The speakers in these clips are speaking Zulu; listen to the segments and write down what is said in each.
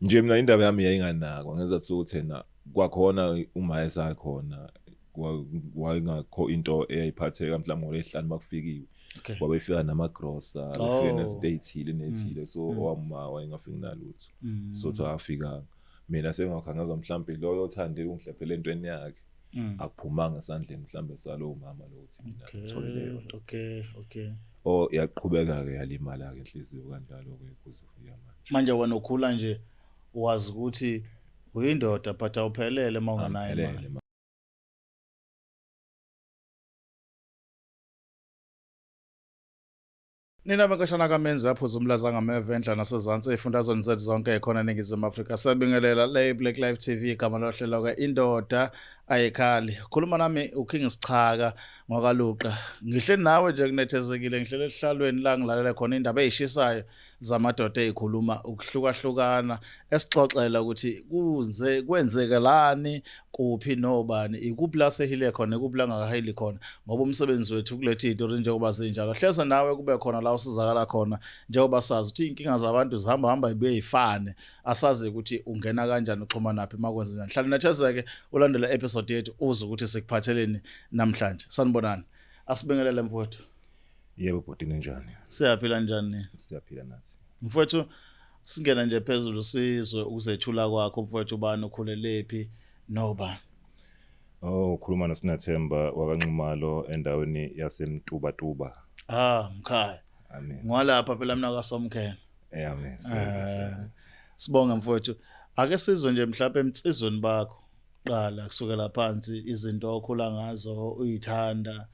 Nje mina indaba yami yayinganakwa ngezathu sokuthi ena kwakhona uma esakhona wayengakho into eyayiphatheka mhlawumbe ngolwesihlanu makufikiwe. Kwabefika namagrosa, befike nezinto ey'thile ney'thile, so owami wayengafiki nalutho. So kuthiwa afikanga. Mina sengiwakhangeza mhlawumbe loyo othandile ungihlephele entweni yakhe. Akuphumanga esandleni mhlawumbe salowo mama lo ukuthi mina ngithole leyo nto. Okay. Oh, yaqhubeka-ke yalimala-ke inhliziyo kanjalo-ke kuze kufike manje. Manje wena ukhula nje wazi ukuthi uyindoda but awuphelele uma ungenayo imali. Angiphelele. Nina benkashana kaMenzi aphuza umlaza ngameva enhla nasezansi ey'fundazweni zethu zonke khona eNingizimu Afrika. Siyabingelela le Black Life TV, igama lohlelo-ke Indoda Ayikhali. Khuluma nami uKing Sichaka ngwakaLuqa. Ngihleli nawe nje kunethezekile, ngihleli esihlalweni la ngilalele khona indaba ey'shisayo zamadoda ey'khuluma ukuhlukahlukana, esixoxela ukuthi kunze kwenzekelani kuphi nobani, ikuphi la sehile khona, ikuphi la ngakahili khona, ngoba umsebenzi wethu ukuletha iy'tori njengoba zinjalo. Hleze nawe kube khona la usizakala khona, njengoba sazi ukuthi iy'nkinga zabantu zihamba hamba zibuye y'fane, asazi ukuthi ungena kanjani, uxhumanaphi, uma kwenzenjani. Hlala unethezeke ulandele episode yethu uzwe ukuthi sikuphatheleni namhlanje. Sanibonani, asibingelele mfowethu. Yebo bhuti, ninjani? Siyaphila, njani? Siyaphila nathi. Mfowethu, singena nje phezulu sizwe ukuzethula kwakho mfowethu, ubani, ukhulelephi nobani? Oh, ukhuluma noSinathemba wakaNxumalo endaweni yaseMtubatuba. Ah, mkhaya. Amen. Ngwalapha phela mina kaSomkhena. Eh, amen. Sibonga mfowethu. Ake sizwe nje mhlawumbe emtsizweni bakho qala kusukela phansi izinto okhula ngazo uyithanda,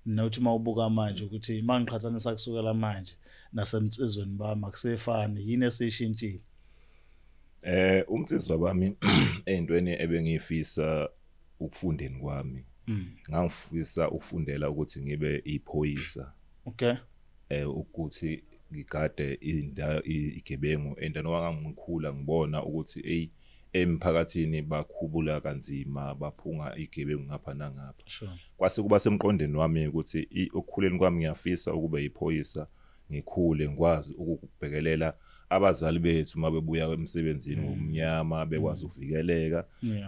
nothi uma ubuka manje ukuthi mangiqhathanisa kusukela manje nasemtsizweni bami akusefani, yini esishintshile? Umtsizwa bami eyintweni ebengifisa ukufundeni kwami. Ngangifisa ukufundela ukuthi ngibe iphoyisa. Ukuthi ngigade indawo igebengu endaweni ngangikhula ngibona ukuthi hey emphakathini bakhubula kanzima, baphunga igebengu ngapha nangapha. Kwase kuba semqondweni wami ukuthi okukhuleni kwami ngiyafisa ukuba iphoyisa, ngikhule ngikwazi ukubhekelela abazali bethu uma bebuya emsebenzini ngomnyama, bekwazi ukuvikeleka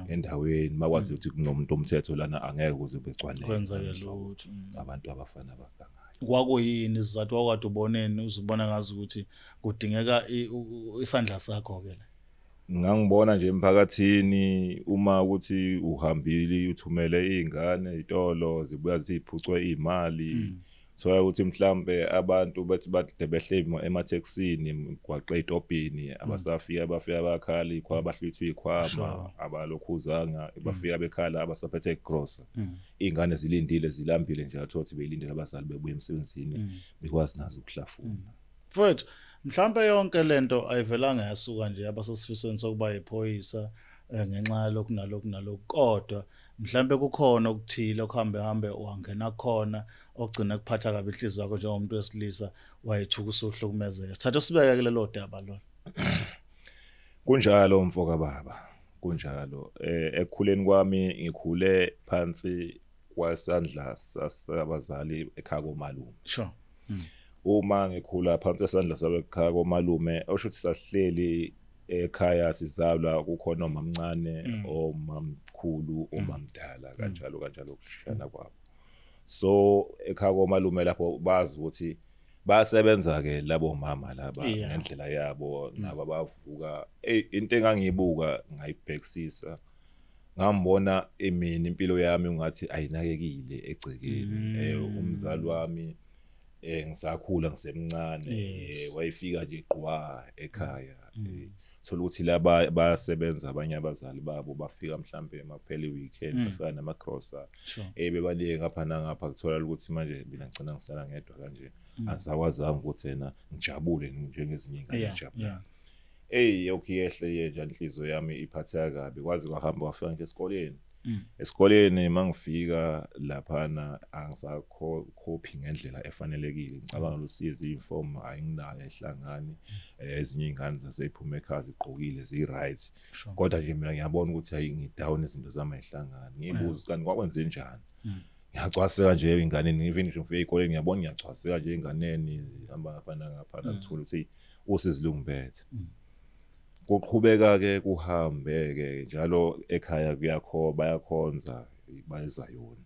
endaweni, bakwazi ukuthi kunomuntu omthetho lana, angeke kuze becwaneke kwenzeke lutho abantu abafana abagangayo. Kwakuyini isizathu, wakade uboneni uzubona ngazi ukuthi kudingeka isandla sakho ke la? Ngangibona nje emphakathini uma ukuthi uhambile uthumele izingane izitolo, zibuya ziphucwe izimali. Thola ukuthi mhlambe abantu bethi bade behle emathekisini emgwaqe ey'tobhini, abasafika bafika bakhala iy'khwama, bahlwithwa iy'khwama, abalokhuzanga bafika bekhala abasaphethe igrosa. Iy'ngane zilindile zilambile nje, athola ukuthi beyilindele abazali bebuya emsebenzini, bekwazi nazo ukuhlafuna. Mfowethu, mhlambe yonke lento ayivelanga yasuka nje abasesifisweni sokuba yiphoyisa ngenxa yalokhu nalokhu nalokhu, kodwa mhlambe kukhona okuthile okuhambe hambe wangena khona ogcina kuphatha kabi inhliziyo yakho njengomuntu wesilisa, wayethuka usuhlukumezeka. Sithatha usibeke kulelo daba lona. Kunjalo mfoka baba, kunjalo. Ekukhuleni kwami ngikhule phansi kwasandla sabazali ekhaya komalume. Uma ngikhula phansi kwesandla sabekhaya komalume, osho ukuthi sasihleli ekhaya sizalwa kukhona omamncane, omamkhulu, omamdala, kanjalo kanjalo kushana kwabo. So ekhaya komalume lapho bazi ukuthi bayasebenza ke labo mama laba ngendlela yabo, nabo bavuka. Into engangiyibuka ngayibhekisisa, ngambona emini impilo yami ungathi ayinakekile egcekeni. Umzali wami ngisakhula ngisemncane, wayefika nje gqwa ekhaya. Thola ukuthi laba bayasebenza, abanye abazali babo bafika mhlambe makuphela i-weekend, bafika namagrosa, bebalike ngapha nangapha. Kuthola ukuthi manje mina ngicina ngisala ngedwa kanje, angisakwazanga ukuthi yena ngijabule njengezinye iy'ngane ejabulayo. Eyi, yokhu yehle yenja inhliziyo yami iphatheka kabi, kwaze kwahamba kwafika nje esikoleni. Esikoleni mangifika laphana angisakhophi ngendlela efanelekile, ngicabanga lusizi uniform ayinginayo ayihlangani. Ezinye iy'ngane zaseyiphuma ekhaya zigqokile zi-right, kodwa nje mina ngiyabona ukuthi hayi ngi-down, izinto zami ayihlangani. Ngiyibuza kanti kwakwenze njani, ngiyacwaseka nje ey'nganeni, even ngisho ngifike ey'koleni ngiyabona ngiyacwaseka nje ey'nganeni zihamba ngapha nangapha, ngithola ukuthi usizi lungibethe. Kuqhubeka ke kuhambe ke njalo ekhaya kuyakho bayakhonza bayezayoni.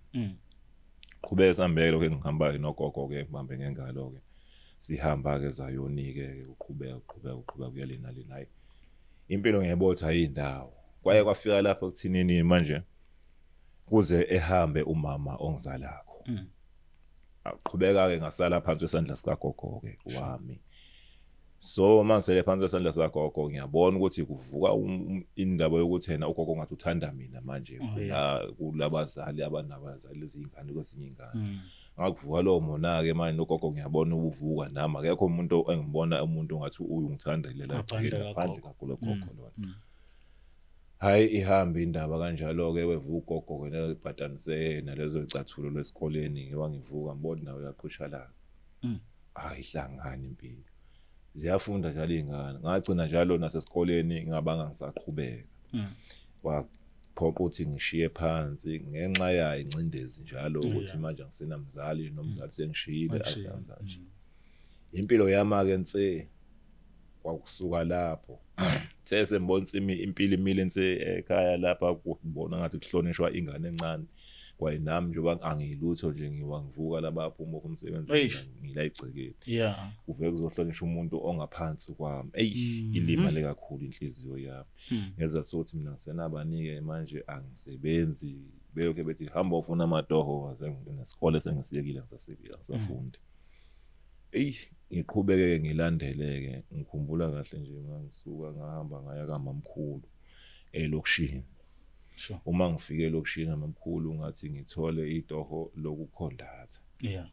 Qhubeka sihambeke lokho engihamba ke nogogo ke ngibambe ngengalo ke. Sihamba ke Zayoni ke uqhubeka uqhubeka uqhubeka kuya lena lena, hayi impilo ngiyabotha ayindawo. Kwaye kwafika lapho ekuthinini manje kuze ehambe umama ongizalakho. Aqhubeka ke ngasala phansi kwesandla sikagogo ke wami. So mangisele phansi kwesandla sikagogo ngiyabona ukuthi kuvuka indaba yokuthi yena ugogo ngathi uthanda mina manje kula kulabazali abanabazali lezingane kwezinye ingane. Ngakuvuka lowo mona ke manje nogogo ngiyabona ubuvuka nami akekho umuntu engimbona umuntu ongathi uyungithandele la ngaphandle kakhulu gogo lona. Hayi ihambe indaba kanjalo ke wevuka ugogo ke nebhatanise nalezo zicathulo lwesikoleni ngiba ngivuka ngibona nawe uyaqhushalaza. Hayi hlangana impilo. Ziyafunda njalo izingane. Ngagcina njalo nasesikoleni ngingabanga ngisaqhubeka. Kwaphoqa ukuthi ngishiye phansi ngenxa yayo ingcindezi njalo ukuthi manje angisenamzali nomzali sengishiyile akusamzali. Impilo yami ke nse kwakusuka lapho. Sesembona insimi impilo imile nse ekhaya lapha kubona ngathi kuhlonishwa ingane encane. Kwaye nami njengoba angilutho nje ngiwa ngivuka labaphuma umsebenzi ngila igcekeni. Yeah. Kuve kuzohlonishwa umuntu ongaphansi kwami. Ey ilimale kakhulu inhliziyo yami. Ngezathu ukuthi mina ngisenabanike manje angisebenzi. Belokhe bethi hamba ufuna amatoho nesikole sengisiyekile ngisasebila ngisafundi. Ey ngiqhubeke ngilandeleke ngikhumbula kahle nje ngangisuka ngahamba ngaya kamamkhulu elokishini. Sure. Uma ngifike elokishini kamamkhulu ngathi ngithole itoho lokukhondatha. Yeah.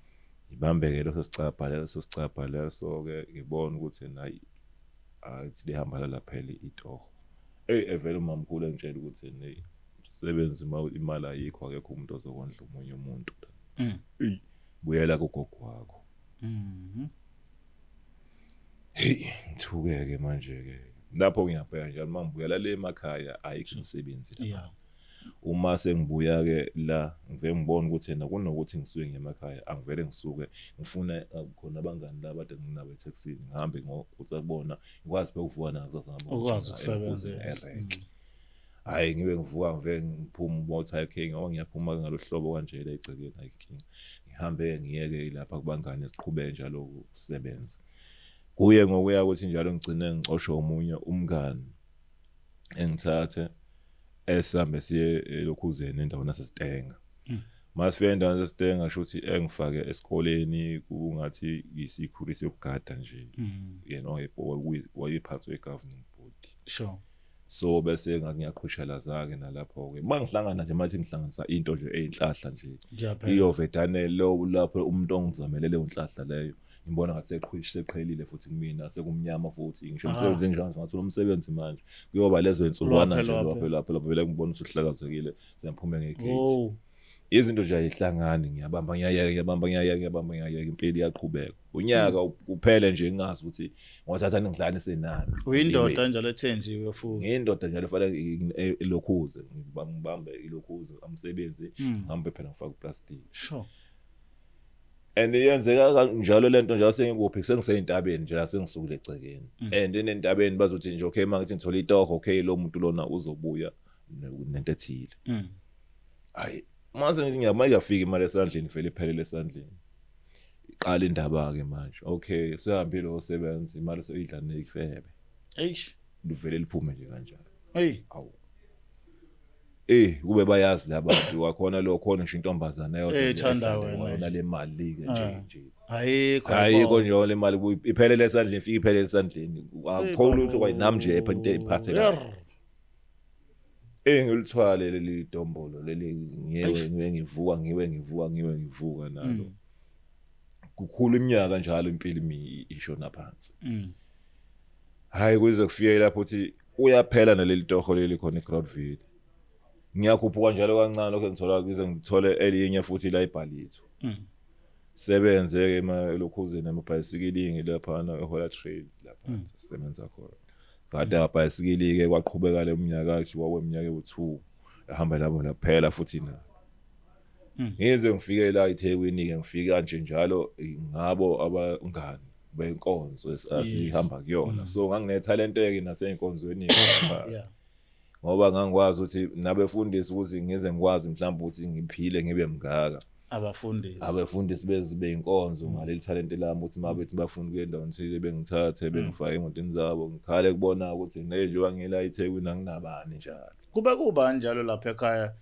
Ngibambeke leso sicabha leso sicabha leso ke ngibona ukuthi nayi athi lihamba laphela itoho. Ey evela umamkhulu engitshela ukuthi hey sebenza imali ayikho akekho umuntu ozokondla omunye umuntu la. Ey buyela kugogo wakho. Hey ngithukeke manje ke. Lapho ngiyabheka njalo mangibuyela le emakhaya ayikho imisebenzi la. Yeah. Uma sengibuya ke la ngivele ngibona ukuthi yena kunokuthi ngisuke ngiyemakhaya angivele ngisuke ngifune khona abangani laba ade nginabo eTaxini ngihambe ngokuthi akubona ngikwazi phela ukuvuka nabo kusasa ngihamba Ukwazi ukusebenza, yes. erenki. Hayi ngibe ngivuka ngivele ngiphume umotor king ngoba ngiyaphuma ngalohlobo kanje la egcekeni ayinkinga. Ngihambe ngiyeke lapha kubangani siqhubeke njalo ukusebenza. Kuye ngokuya ukuthi njalo ngigcine ngixoshwe omunye umngani engithathe esambe siye elokhuzeni endaweni yaseSitenga. Masifika endaweni yaseSitenga shuthi engifake esikoleni kungathi isikhulisi yokugada nje. Yena wayephathwe governing body. Sure. So bese ngathi ngiyaqhushalaza ke nalapho ke. Mangihlangana nje mathi ngihlanganisa into nje eyinhlahla nje. Kuyaphela. Iyovedane lo lapho umuntu ongizamelele unhlahla leyo. Ngibona ngathi seqhwishi seqhelile futhi kumina sekumnyama futhi ngisho umsebenzi ngisho ngathi lo msebenzi manje kuyoba lezo insukwana nje Lwaphela, lapho lapho vele ngibona ukuthi uhlakazekile sengiphume ngegate. Oh. Izinto nje ayihlangani ngiyabamba ngiyayeka ngiyabamba ngiyayeka ngiyabamba ngiyayeka impilo iyaqhubeka. Unyaka uphele nje ngingazi ukuthi ngothatha ngidlalise nani. Uyindoda njalo ethenjiwe futhi. Ngiyindoda njalo fanele ilokhuze ngibambe ilokhuze amsebenzi ngihambe phela ngifake uplastic. Sure. And yenzeka njalo lento njalo sengikuphi sengiseyintabeni nje la sengisukile egcekeni. And enentabeni bazothi nje okay mangithi ngithola itoho okay lo muntu lona uzobuya nento ethile. Hayi mase ngithi ngiyafika imali esandleni vele iphelele esandleni. Iqala indaba ke manje. Okay sehambile osebenza imali seyidla nekifebe. Eish. Livele liphume nje kanjalo. Hey. Awu. Kube bayazi labantu wakhona lo khona ngisho intombazana eyodwa Eh, thanda ehlale wena wona nje. le mali ke nje nje. Ayikho. Ayikho nje le mali iphelele esandleni ifike iphelele esandleni. Akukho lutho kwayi nami nje epha into ephathekayo. Ngilithwale leli dombolo leli ngiyewe ngiwe ngivuka ngiwe ngivuka ngiwe ngivuka nalo. Kukhulu iminyaka njalo impilo imi ishona phansi. Hayi kuze kufike lapho uthi uyaphela naleli toho leli khona eGroundville. Ngiyakhuphuka njalo kancane lokho ngithola ngize ngithole elinye futhi la ibhalitho. Sebenze ke emalokhuzeni amabhayisikili lapha na eHola Trails lapha sisebenza khona. Kade amabhayisikili ke kwaqhubeka le minyaka nje kweminyaka ewu2 ehamba lapho laphela futhi na. Ngize ngifike la eThekwini ke ngifika nje njalo ngabo abangani. Benkonzo asihamba kuyona, so nganginethalente-ke nasey'nkonzweni lapha, ngoba ngangikwazi ukuthi nabefundisi ukuthi ngize ngikwazi mhlawumbe ukuthi ngiphile ngibe mngaka. Abafundisi. Abefundisi bezi beyinkonzo ngaleli talente lami, ukuthi uma bethi bafuna ukuya endaweni thile bengithathe bengifake emotweni zabo, ngikhale kubona ukuthi njengoba ngila eThekwini anginabani njalo. Kube kuba njalo lapha ekhaya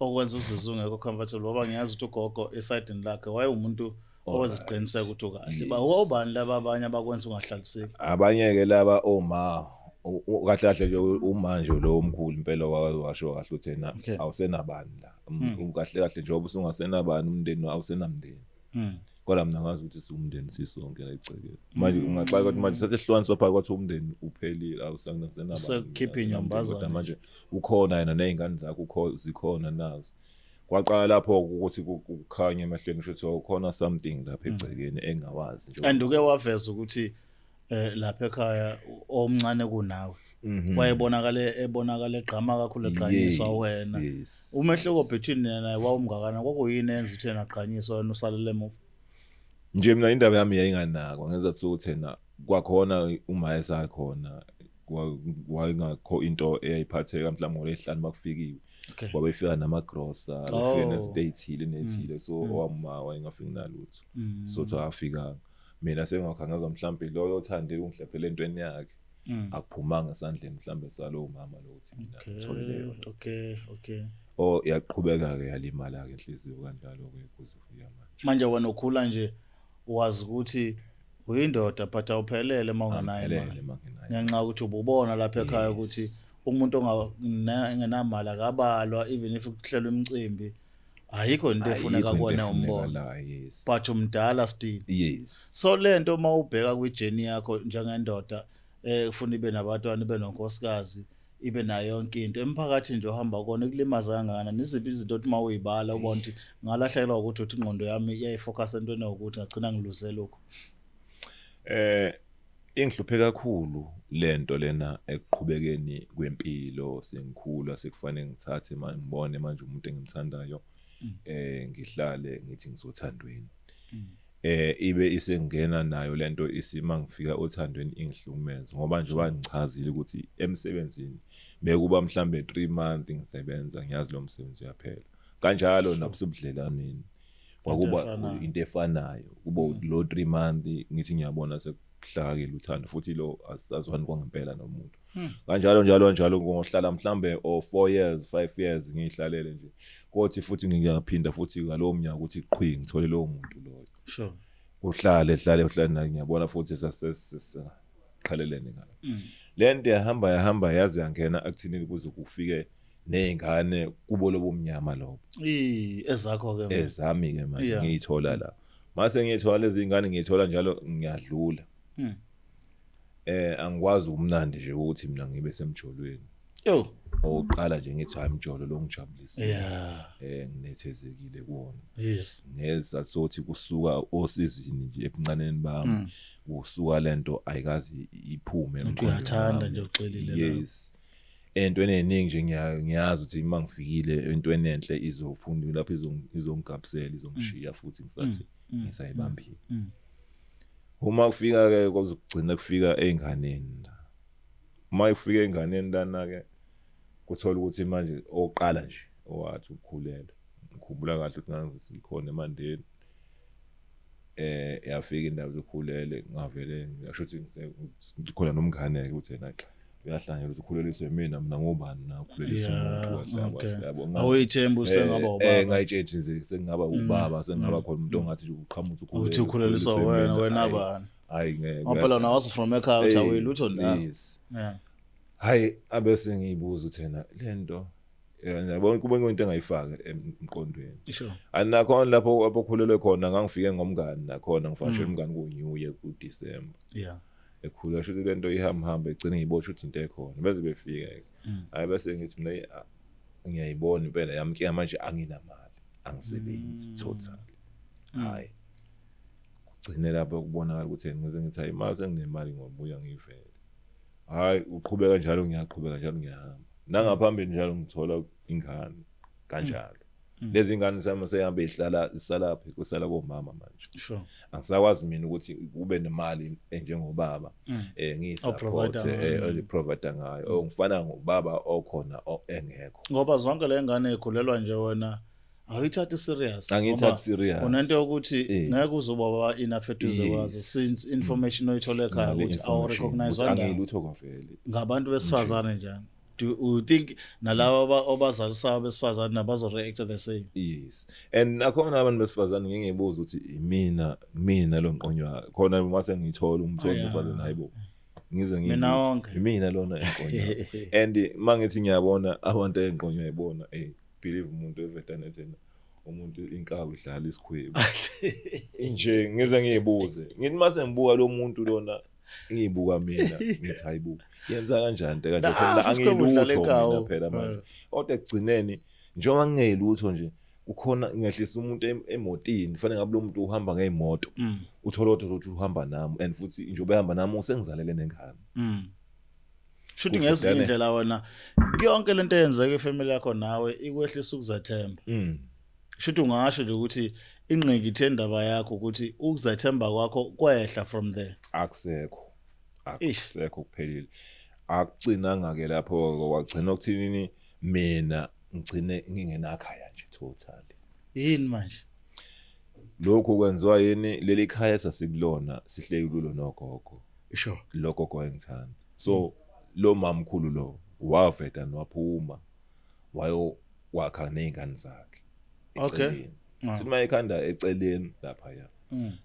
okwenza uzizwe ungekho comfortable, ngoba ngiyazi ukuthi ugogo esayidini lakhe wayewumuntu owaziqiniseka ukuthi ukahle. Ba obani laba abanye abakwenza ungahlaliseki? Abanye-ke laba oma kahle kahle nje, uma nje lo omkhulu impela washo kahle ukuthi yena awusenabani la. Kahle kahle njengoba usungasenabani umndeni, awusenamndeni. Kodwa mina ngazi ukuthi siwumndeni sisonke la egcekeni. Manje ungaxaka ukuthi manje sesihlukaniswa phakathi, kwathi umndeni uphelile, awusangenabani. Sekukhipha inyumbazane. Kodwa manje ukhona yena ney'ngane zakhe zikhona nazo. Kwaqala lapho ukuthi kukhanye emehlweni, kusho ukuthi ukhona something lapha egcekeni engawazi nje. And uke waveza ukuthi lapha ekhaya omncane kunawe wayebonakale ebonakala egqama kakhulu, egqanyiswa wena. Umehluko between yena naye wawumngakana? Kwakuyini enza ukuthi yena agqanyiswe, wena usalele emuva? Nje mina indaba yami yayinganakwa ngezathu sokuthi yena kwakhona uma esakhona wayengakho into eyayiphatheka mhlawumbe ngolwesihlanu makufikiwe. Wabefika namagrosa, befike nezinto ey'thile ney'thile, so owama wayengafiki nalutho. So thi afikanga, mina sengakhangazwa mhlawumbe loyo othandile ungihlephele entweni yakhe, akuphumanga esandleni mhlawumbe salowo mama lo ukuthi mina ngithole leyo nto. Oh, yaqhubeka-ke yalimala-ke inhliziyo kanjalo-ke kuze kufika manje. Manje wena ukhula nje wazi ukuthi uyindoda, but awuphelele uma ungenayo imali. Angiphelele uma ngingenayo. Ngenxa yokuthi ububona lapha ekhaya ukuthi umuntu ongenamali akabalwa, even if kuhlelwa imicimbi ayikho into efuneka Ayikho into kuwona umbono. efunekalayo, yes. But umdala still. So lento uma ubheka kwi-journey yakho njengendoda ufuna ibe nabantwana, ibe nonkosikazi, ibe nayo yonke into emphakathini nje ohamba kona, ikulimaza kangakanani? Iziphi izinto othi uma uyibala ubona ukuthi ngalahlekelwa ukuthi uthi ingqondo yami iyayifocus entweni ewukuthi ngagcina ngiluze lokhu? Ingihluphe kakhulu lento lena ekuqhubekeni kwempilo, sengikhula sekufanele ngithathe manje ngibone manje umuntu engimthandayo, ngihlale ngithi ngisothandweni. Ibe isengena nayo lento isima ngifika othandweni ingihlukumeza, ngoba njengoba ngichazile ukuthi emsebenzini bekuba mhlambe 3 months ngisebenza, ngiyazi lo msebenzi uyaphela. Kanjalo nabusebudlelaneni kwakuba efanayo. Into efanayo, kuba lo 3 months ngithi ngiyabona sekuhlakile uthando futhi lo asazwani kwangempela nomuntu. Kanjalo njalo njalo ngohlala mhlambe or 4 years, 5 years ngihlalele nje, kothi futhi ngiyaphinda futhi ngalowo mnyaka ukuthi qhwi ngithole lowo muntu loyo. Uhlale hlale uhlale naye, ngiyabona futhi sasesiqhelelene ngalo. Lento yahamba yahamba yaze yangena akuthini kuze kufike nezingane kubo lobo mnyama lobo. Ezakho ke manje. Ezami ke manje ngiyithola la. Mase ngiyithola lezi zingane, ngiyithola njalo ngiyadlula. Angikwazi umnandi nje ukuthi mina ngibe semjolweni. Yo. Oqala nje ngithi hayi umjolo lo ngijabulisile. Nginethezekile kuwona. Ngezathu sokuthi kusuka osizini nje ebuncaneni bami, kusuka lento ayikazi iphume Uthi emqondweni uyathanda wami. nje uxelile lapho. Yes. Entweni eningi nje ngiyazi ukuthi uma ngifikile entweni enhle izofunda lapho izongigabisela, izongishiya futhi ngisathi ngisayibambile. Uma kufika ke kwazogcina kufika einganeni la. Uma ifika einganeni lana ke kuthola ukuthi manje oqala nje owathi ukukhulela. Ngikhumbula kahle ukuthi ngangisikhona eMandeni. Yafika indaba yokukhulele, ngavele ngisho ukuthi ngikhona nomngane ke ukuthi yena cha uyahlangela ukuthi ukhuleliswe mina, mina ngobani na ukhuleliswa umuntu kahle kahle yabo. Awuyithemba usengaba ubaba. Ngayitshethi nje sengingaba ubaba, sengingaba khona umuntu ongathi nje uqhamuka uthi Uthi ukhuleliswa ukhuleliswe wena, mina. wena Hayi, bani? hayi ngeke. Ngoba phela nawe from ekhaya uthi awuyilutho ndawo. Yes. Hayi abese ngiyibuza uthi yena lento yabona kube into engayifaki emqondweni. Anakhona lapho abakhulelwe khona ngangifike ngomngani nakhona ngifashela umngani ku New Year ku December. Ekhula sho ukuthi lento ihamba hamba igcine ngibosha ukuthi into ekhona bese befika ke. Hayi bese ngithi mina ngiyayibona impela yami inkinga manje anginamali, angisebenzi total. Hayi. Kugcine lapho kubonakala ukuthi ngize ngithi hayi mase senginemali ngobuya ngivele. Hayi uqhubeka njalo ngiyaqhubeka njalo ngiyahamba. Nangaphambili njalo ngithola ingane kanjalo. Lezi ngane sami sehambe ihlala isalaphi kusala komama manje. Sure. Angisakwazi mina ukuthi kube nemali enjengobaba ngiyisupport O-provide ngayo. Provide ngayo. Ngifana ngobaba okhona engekho. Ngoba zonke le ngane ekhulelwa nje wena awuyithathi serious. Angiyithathi Ngoba serious. unento yokuthi ngeke uzoba enough eduze kwazo since information oyithole ekhaya Nale ukuthi information, awu-recognize ukuthi wanda angiyilutho kwavele. Ngabantu besifazane njani, do you think nalaba obazalisayo besifazane nabazo-react the same? Yes, and nakhona abantu besifazane ngike ngibuza ukuthi imina mina lo nqonywa khona uma sengithola umthondo wesifazane, hayibo, ngize Mina ngiyibuze, wonke. Imina lona enqonywa? And mangithi ngiyabona abantu enqonywa ibona, believe umuntu evedane thina umuntu inkabi idlala isikhwebu nje. Ngize ngiyibuze, ngithi mase ngibuka lo muntu lona, ngiyibuka mina, ngithi hayibo, yenza kanjani into kanje? Phela Nasi isikhwebu udlala angilutho inkawu. mina phela manje. Kodwa ekugcineni, njengoba ngingeyilutho nje, kukhona ngehlisa umuntu emotini, fanele ngabe lo muntu uhamba ngeyimoto, uthola ukuthi uhamba nami, and futhi njengoba ehamba nami usengizalele nengane. Shuthi ngezinye Kufudane. indlela wena yonke lento eyenzeka efamily yakho nawe ikwehlisa ukuzethemba. Shuthi ungasho nje ukuthi ingqikithi endaba yakho ukuthi ukuzethemba kwakho kwehla from there. Akusekho. Ish. Akusekho, kuphelile. Akucinanga ke lapho, kwagcina ukuthini, mina ngigcine ngingenakhaya nje totally. Yini manje? Lokhu kwenziwa yini? Leli khaya sasikulona, sihleli kulo nogogo. Lo gogo wayengithanda, so lo mamkhulu lo waveda waphuma wayo wakha nezingane zakhe eceleni. Futhi mayekhanda eceleni lapha ya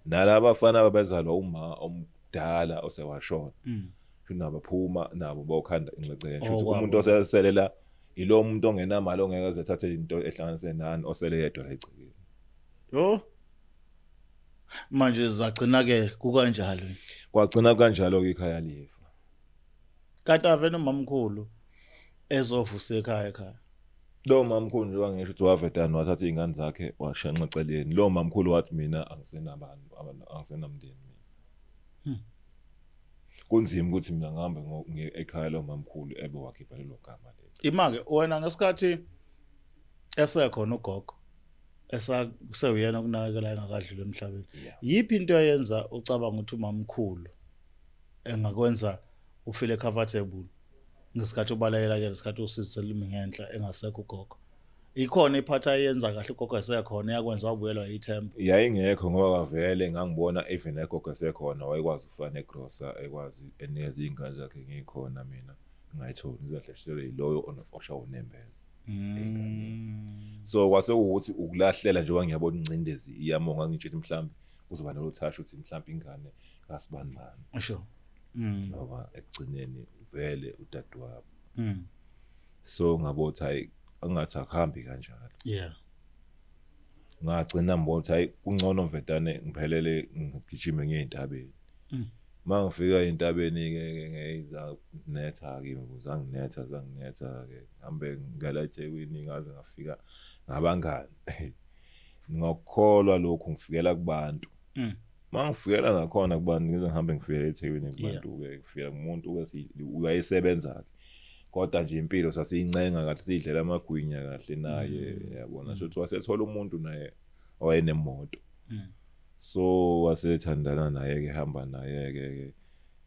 nalaba bafana abazalwa uma omdala osewashona, futhi nabaphuma nabo bokhanda inxeceleni. Futhi Okwabo. umuntu oseselela ilo muntu ongenamali, ongeke aze athathe into ehlanganise nani, osele yedwa la egcekeni. Yo, manje zagcina ke kukanjalo? Kwagcina kanjalo ke, ikhaya lifa. Kanti ave nomamkhulu ezovusa ekhaya ekhaya? Lo mamkhulu nje wangisho ukuthi wavedana wathatha iy'ngane zakhe washanqa eceleni. Lo mamkhulu wathi, "Mina angisenabantu, angisenamndeni mina." Kunzima ukuthi mina ngihambe ngiye ekhaya lo mamkhulu ebe wakhipha lelo gama lelo. Ima-ke wena, ngesikhathi esekhona ugogo, kusewuyena okunakekela engakadluli emhlabeni, yiphi into eyenza ucabanga ukuthi umamkhulu engakwenza ufeel comfortable ngesikhathi ubalekela ke, ngesikhathi usizi selimi ngenhla, engasekho ugogo? Ikhona iphathi ayenza kahle ugogo esekhona yakwenza wabuyelwa ithemba? Yayingekho, ngoba vele ngangibona even egogo esekhona wayekwazi ukufana negrosa, ekwazi enikeza iy'ngane zakhe, ngikhona mina ngingayitholi, ngizohlehliselwe yiloyo oshawa unembeza. So kwase kuwukuthi ukulahlela njengoba ngiyabona ingcindezi iyamonga, ngitsho ukuthi mhlawumbe kuzoba nalo touch ukuthi mhlawumbe ingane kasibani bani, ngoba ekugcineni vele udadewabo. So ngabo ukuthi hayi, angathi akuhambi kanjalo. Ngagcina ngibona ukuthi hayi, kungcono mvedane ngiphelele ngigijime ngiye entabeni. Uma ngifika entabeni-ke ngeyiza netha-ke, zanginetha zanginetha-ke, ngihambe ngingela eThekwini, ngaze ngafika ngabangani. Ngokukholwa lokhu ngifikela kubantu. Uma ngifikela nakhona kubantu, ngize ngihambe ngifikele eThekwini kubantu-ke, ngifika kumuntu-ke uyayisebenza-ke, kodwa nje impilo sasiyincenga kahle, siyidlela amagwinya kahle naye, yabona. Shuthi wasethola umuntu naye owayenemoto. So wasethandana naye-ke, hamba naye-ke ke,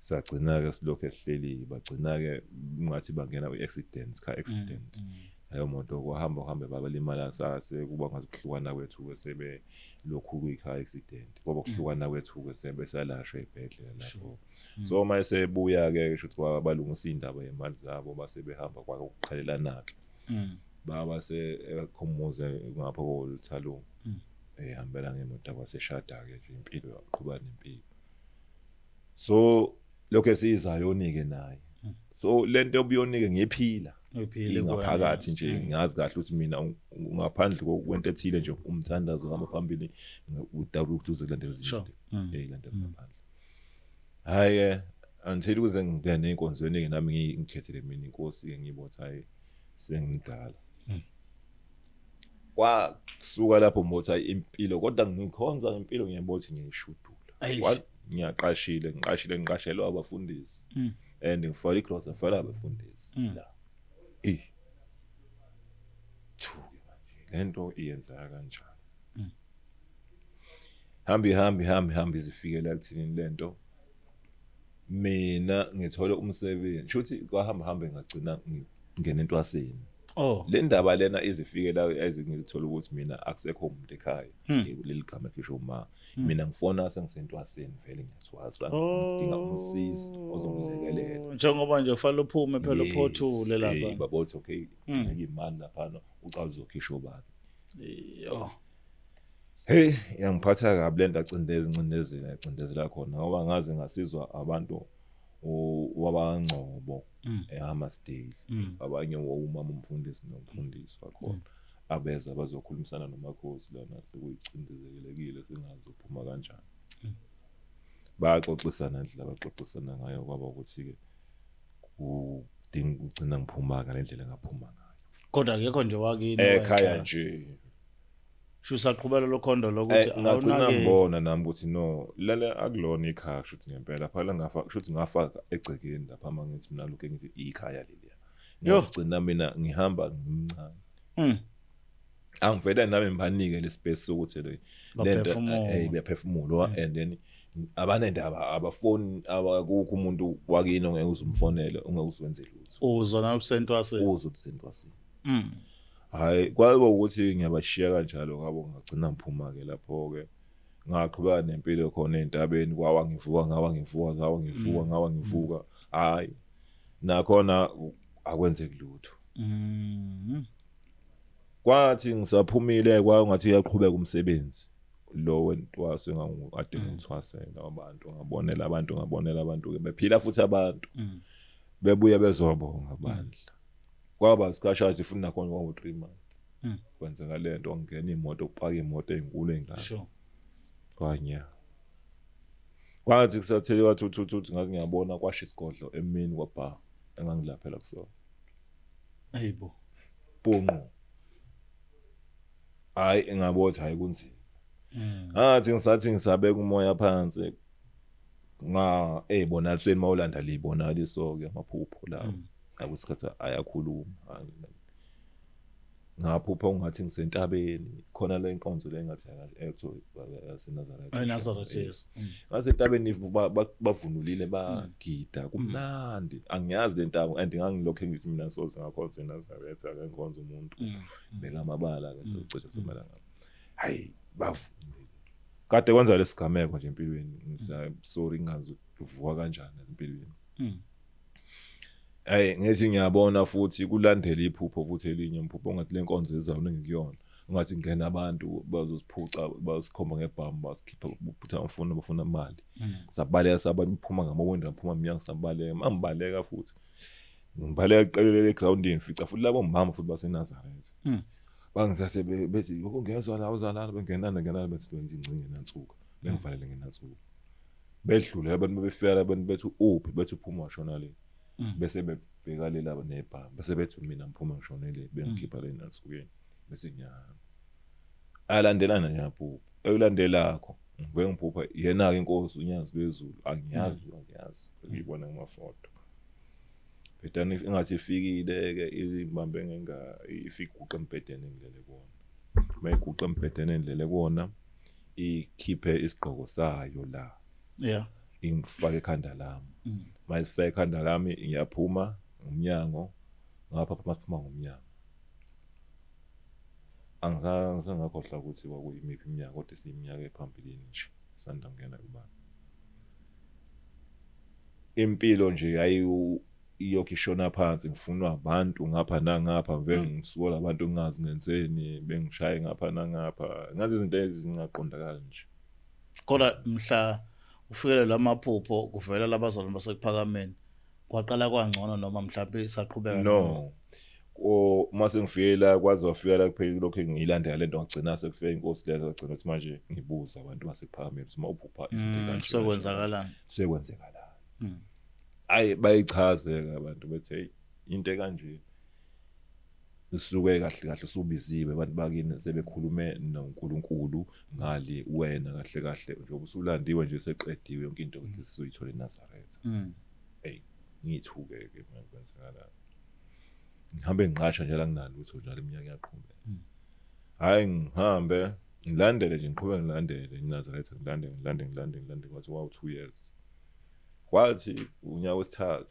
sagcina-ke silokhu esihleli, bagcina-ke ngathi bangena kwi-accident, car accident. Leyo moto kwahamba kuhambe babalimala, sase kuba ngathi ukuhlukana kwethu-ke sebelokhu kwi-car accident, kwaba ukuhlukana kwethu-ke sebesalashwa ey'bhedlela lapho. So uma esebuya-ke, kusho ukuthi balungisa iy'ndaba yemali zabo, base behamba kwakuqhelelana-ke. Baba sekhumuze ngapha koLuthalungu, ehambela ngemoto, kwaseshada-ke nje, impilo yaqhuba nempilo. So lokho esiyizayoni-ke naye, so lento yobuyoni-ke ngiyiphila Uyiphile ingaphakathi kuwena. nje. Ngazi kahle ukuthi mina ngaphandle kwento ethile nje, umthandazo uhamba phambili without ukuthi uze kulandela ezinye izinto ey'landela ngaphandle. Hhayi-ke, until kuze ngingene ey'nkonzweni-ke nami, ngikhethele mina inkosi-ke, ngiyibona ukuthi hhayi, sengimdala. Kwasuka lapho ngibona ukuthi hhayi, impilo, kodwa ngikhonza ngempilo, ngiyabona ukuthi ngiyayishudula. Eish. Ngiyaqashile, ngiqashile, ngiqashelwa abafundisi and ngifaka igrosa, ngifaka abafundisi la. Eh, thuke manje Lento iyenzeka kanjani? Hambi hambi hambi hambi izifikela kuthini lento. Mina ngithola umsebenzi, shuthi kwahamba hambe ngagcina ngingena entwaseni. Oh. Le ndaba lena izifikela ezingithola ukuthi mina akusekho umuntu ekhaya, leli gama ekhisho uma mina ngifona sengisentwaseni vele ngiyathwasa, ngidinga umsizi ozongilekelela. Njengoba nje kufanele uphume phela uphothule lapha. Babothi okay, ngeke imali lapha ucala uzokhishwa ubani. Yo. Hey, yangiphatha kabi lento, acindezela acindezela khona ngoba ngaze ngasizwa abantu wabangcobo eHammersdale, abanye umama umfundisi nomfundisi wakhona abeza bazokhulumisana nomakhosi lana, sekuyicindezelekile singazophuma kanjani. Baxoxisana indlela abaxoxisana ngayo, kwaba ukuthi ke kudinga ugcina ngiphuma ngale ndlela engaphuma ngayo. Kodwa akekho nje wakini ekhaya nje. Sho usaqhubela lokhondo lokuthi ngagcina ngibona nami ukuthi no, lala akulona ikhaya, shuthi ngempela phela ngafa, shuthi ngafaka egcekeni lapha mangithi mina lokho ngithi ikhaya leliya. Ngagcina mina ngihamba ngimncane. Angivele nami ngibanike le space sokuthi le lento beyaphefumula, and then abanendaba abafoni, akukho umuntu wakini ongeke uzumfonele, ongeke uzwenze lutho. Uzona usentwaseni. Uzwa usentwaseni. Hayi, kwaba ukuthi ngiyabashiya kanjalo ngabo, ngagcina ngiphuma ke lapho ke ngaqhubeka nempilo khona entabeni, kwawa ngivuka ngawa ngivuka ngawa ngivuka ngawa ngivuka. Hayi, nakhona akwenzeki lutho. Kwathi ngisaphumile kwathi uyaqhubeka umsebenzi lo wentwaso engangikade ngithwasela abantu, ngabonela abantu, ngabonela abantu ke bephila futhi abantu bebuye bezobonga bandla. Kwaba isikhashana futhi nakhona kwaku 3 months. Kwenzeka lento, ngena imoto, kupaka imoto ezinkulu engaka. Sure. Kwanya. Kwathi kusathele wathi uthi ngathi ngiyabona kwasha isigodlo emini kwabha engangilaphela kusona. Hayibo. Punqo. Hayi ngabotha, hayi kunzima. Ngathi ngisathi ngisabeka umoya phansi nga ezibonalisweni mawulanda libonakaliso ke amaphupho lawo. Akusikhathi ayakhuluma. Ngaphupha ungathi ngisentabeni khona le nkonzo le ngathi ekuthiwa yaseNazaretha. eNazaretha, yes. Ngasentabeni bavunulile bagida kumnandi. Angiyazi le ntaba and ngangilokho ngithi mina soze ngakhonza eNazaretha, ake ngikhonze umuntu beka amabala ke cishe somela ngapha. Hayi bavunulile. Kade kwenza lesigameko nje empilweni, ngisa sorry ngingazi uvuka kanjani empilweni. Hey ngithi ngiyabona futhi kulandela iphupho futhi elinye umphupho ongathi lenkonzo ezayo ngikuyona, ungathi ngena abantu bazosiphuca basikhomba ngebhamu basikhipha buphutha ngifuna bafuna imali. Sabaleka sabaphuma ngamawindi, ngaphuma emnyango sabaleka, mangibaleka futhi ngibaleka qelele egroundini, fica futhi labo mama futhi baseNazaretha. Bangithathe bethi ukungezwa la uzalana bengenana ngenana bethi benza ingcinge nansuka bengivalele ngenansuka. Bedlule abantu bebefika abantu bethi uphi, bethi uphuma washona le. Bese bebheka le laba nebhamu, bese bethi mina ngiphuma ngishone le, bengikhipha le nansukeni bese ngiyahamba. Alandelana nje amaphupho. Ekulandelakho ngivele ngiphupha yena ke inkosi uNyazi lwezulu, angiyazi angiyazi ngiyibona ngamafoto. Bhedani ingathi ifikile ke ibambe ngenga ifiguqa embhedeni engilele kuwona. Mayiguqa embhedeni engilele kuwona ikhiphe isigqoko sayo la. Yeah. Ingifake ekhanda lami. Mayisifake ekhanda lami ngiyaphuma ngomnyango, ngapha phuma ngomnyango. Angisangakhohlwa ukuthi kwakuyimiphi iminyaka, kodwa isiminyaka ephambilini nje sanda ngena kubaba. Impilo nje yayi iyokhu ishona phansi, ngifunwa abantu ngapha nangapha, ngivele ngisuka abantu ngingazi ngenzeni, bengishaye ngapha nangapha, ngazi izinto ezingaqondakali nje. Kodwa mhla ufikele lamaphupho kuvela labazalwane basekuphakameni, kwaqala kwangcono noma mhlawumbe isaqhubeka? No. O mase ngifike la kwaze wafika la kuphela lokho ngiyilandela lento, ngagcina sekufika inkosi lezo, ngagcina ukuthi manje ngibuza abantu basekuphakameni ukuthi uma uphupha izinto kanje Sokwenzakalani? Sekwenzakalani. Hayi bayichazeka abantu bethi hey into kanje isuke kahle kahle usubiziwe abantu bakini sebekhulume noNkulunkulu ngali wena kahle kahle njengoba usulandiwe nje seqediwe yonke into ukuthi sizoyithola eNazaretha. Hey ngithuke ke mina kwenzakalani. Ngihambe ngiqasha nje la nginalutho njalo iminyaka iyaqhubeka. Hhayi, ngihambe ngilandele nje, ngiqhubeke ngilandele iNazaretha, ngilandele, ngilandele, ngilandele, ngilandele, kwathi kwawu 2 years. Kwathi unyaka wesithathu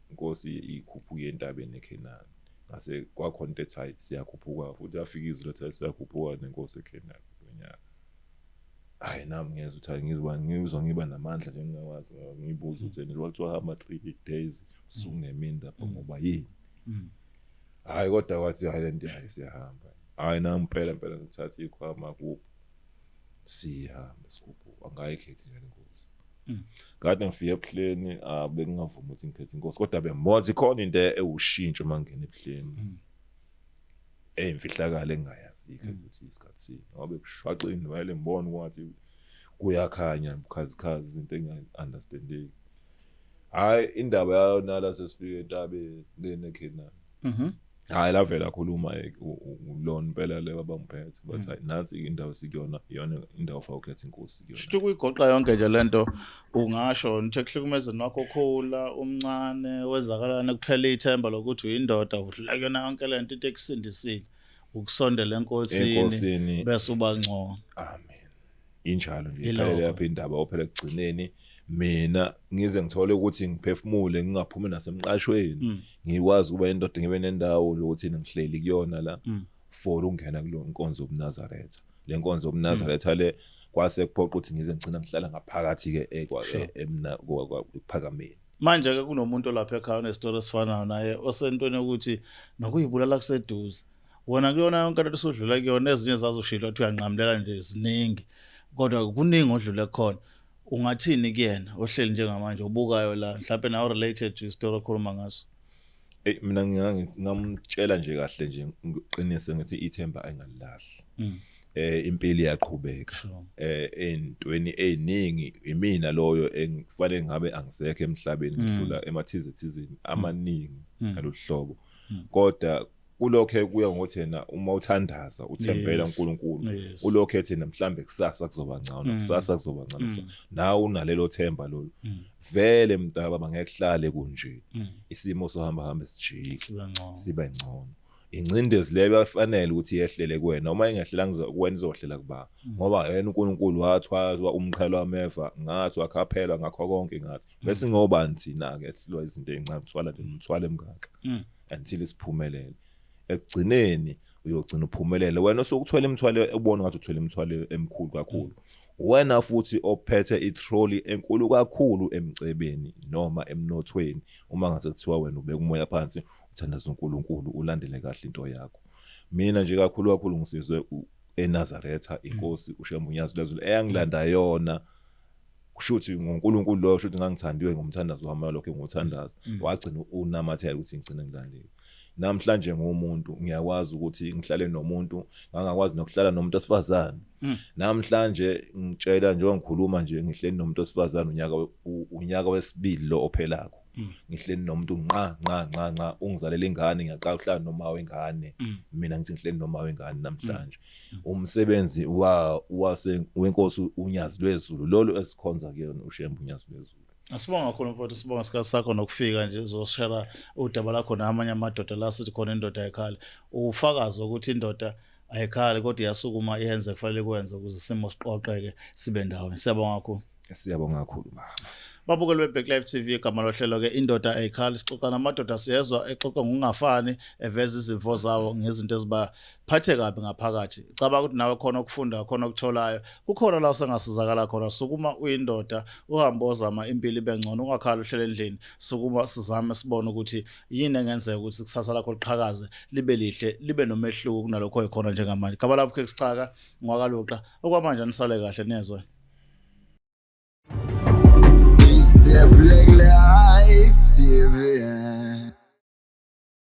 inkosi ikhuphuke entabeni eKhenani, ngase kwakhona into ethi hayi, siyakhuphuka futhi. Yafika izwi lathi hayi, siyakhuphuka nenkosi eKhenani lonyaka. Hayi, nami ngiyezwa ukuthi hayi, ngizwa ngizwa ngiba namandla nje ngingawazi. Ngibuza ukuthi ene kwathiwa hamba 3 days, usuku nemini lapho, ngoba yini? Hhayi, kodwa kwathi hhayi, lento, hayi, siyahamba. Hhayi, nami impela impela ngithatha ikhwama kuphi, siyahamba, sikhuphuka. Angayikhethi nje inkosi. Kade ngifike ebuhleni, ah, bekungavumi ukuthi ngikhethe inkosi, kodwa bengibona ukuthi khona into ewushintsho uma ngingena ebuhleni, eyimfihlakalo engingayazi ukuthi isikhathi sini, ngoba bekushwaqa inwele, ngibona ukuthi kuyakhanya, bukhazikhazi, izinto enginga-understandeki. Hhayi, indaba yayonala sesifike entabeni lena eKhenani. Hhayi, lavela akhuluma lona impela le abangiphethe, bathi hayi, nansi indawo sikuyona, iyona indawo ofaka ukhetha inkosi kuyona. Shuthi ukuyigoqa yonke nje lento, ungasho nithe kuhlukumezeni wakho khula umncane, wezakalana kuphela ithemba lokuthi uyindoda, udlula kuyona yonke lento, into ekusindisile ukusondela enkosini. Enkosini. Bese uba ngcono. Amen, injalo nje. Yilokho. Iphelele lapho indaba, ophela ekugcineni mina ngize ngithole ukuthi ngiphefumule, ngingaphumi nasemqashweni, ngikwazi ukuba indoda, ngibe nendawo lokuthi ngihleli kuyona la for ukungena kulo nkonzo yobuNazaretha. Le nkonzo yobuNazaretha le kwase kuphoqa ukuthi ngize ngigcina ngihlala ngaphakathi ke emna ekuphakameni. Manje ke kunomuntu lapha ekhaya onesitory esifanayo naye, osentweni yokuthi nokuyibulala kuseduze. Wona kuyona yonke lento osudlula kuyona, ezinye zazoshilo ukuthi uyanqamulela nje, ziningi, kodwa kuningi odlule khona. Ungathini kuyena ohleli njengamanje obukayo la, mhlawumbe nawe related to isitori okhuluma ngaso? Ey, mina ngingamtshela nje kahle nje, ngiqinise ngithi ithemba ayingalilahli. Impilo iyaqhubeka. Entweni eziningi imina loyo engifanele ngabe angisekho emhlabeni, ngidlula emathize thizeni amaningi ngalolu hlobo. Kodwa kulokho kuya ngokuthi yena uma uthandaza uthembela uNkulunkulu, ulokho ethi mhlambe kusasa kuzoba ngcono, kusasa kuzoba ngcono, nawe unalelo themba lolu. Vele mntaka baba, ngeke kuhlale kunje, isimo sohamba hamba sijike. Sibe ngcono. Sibe ngcono. Ingcindezi leyo yafanele ukuthi yehlele kuwena, uma ingehlelanga kuwena izohlela kuba, ngoba yena uNkulunkulu wathwazwa umqhele wameva ngathi, wakhaphelwa ngakho konke ngathi, bese ngobani thina ke esihlwa izinto ezincane, thwala nje umthwalo emngaka until siphumelele. Ekugcineni uyogcina uphumelele wena osukuthwele imithwalo, ubona ngathi uthwele imithwalo emikhulu kakhulu, wena futhi ophethe itrolley enkulu kakhulu emcebeni noma emnothweni. Uma ngase kuthiwa wena ubeka umoya phansi, uthandaza uNkulunkulu, ulandele kahle into yakho. Mina nje kakhulu kakhulu ngisizwe eNazaretha, inkosi uShembe uNyazi lwezulu eyangilanda yona. Kusho ukuthi ngoNkulunkulu loyo, kusho ukuthi ngangithandiwe ngomthandazo wami lokho enguthandaza, wagcina unamathela ukuthi ngigcine ngilandile. Namhlanje ngumuntu ngiyakwazi ukuthi ngihlale nomuntu, ngangakwazi nokuhlala nomuntu osifazane. Namhlanje ngitshela njengoba ngikhuluma nje, ngihleli nomuntu osifazane unyaka wesibili lo ophelakho, ngihleli nomuntu nqa nqa nqa nqa, ungizalela ingane, ngiyaqala ukuhlala noma wengane. Mina ngithi ngihleli noma wengane namhlanje. Umsebenzi wa wase wenkosi uNyazi lwezulu lolu esikhonza kuyona, uShembe uNyazi lwezulu. Asibonga kakhulu mfowethu, sibonga isikhathi sakho nokufika nje uzoshare udaba lakho namanye amadoda la sithi khona indoda ayikhali. Ufakazi ukuthi indoda ayikhali kodwa iyasukuma yenze kufanele kwenze ukuze isimo siqoqeke sibe ndawonye. Siyabonga kakhulu. Siyabonga kakhulu, baba. Babukeli be-Black Life TV, igama lohlelo ke Indoda Ayikhali. Sixoxa namadoda, siyezwa exoxa ngokungafani, eveza izimvo zawo ngezinto ezibaphathe kabi ngaphakathi. Cabanga ukuthi nawe khona okufunda khona, okutholayo kukhona la usengasizakala khona. Sukuma uyindoda, uhambe ozama impilo ibe ngcono, ungakhali uhlele endlini. Sukuma, sizame sibone ukuthi yini engenzeka ukuthi kusasa lakho liqhakaze, libe lihle, libe nomehluko kunalokho oyikhona njengamanje. Gaba lapho ke sicaka ngwakaluqa okwamanje, anisale kahle, niyezwa. It's the Black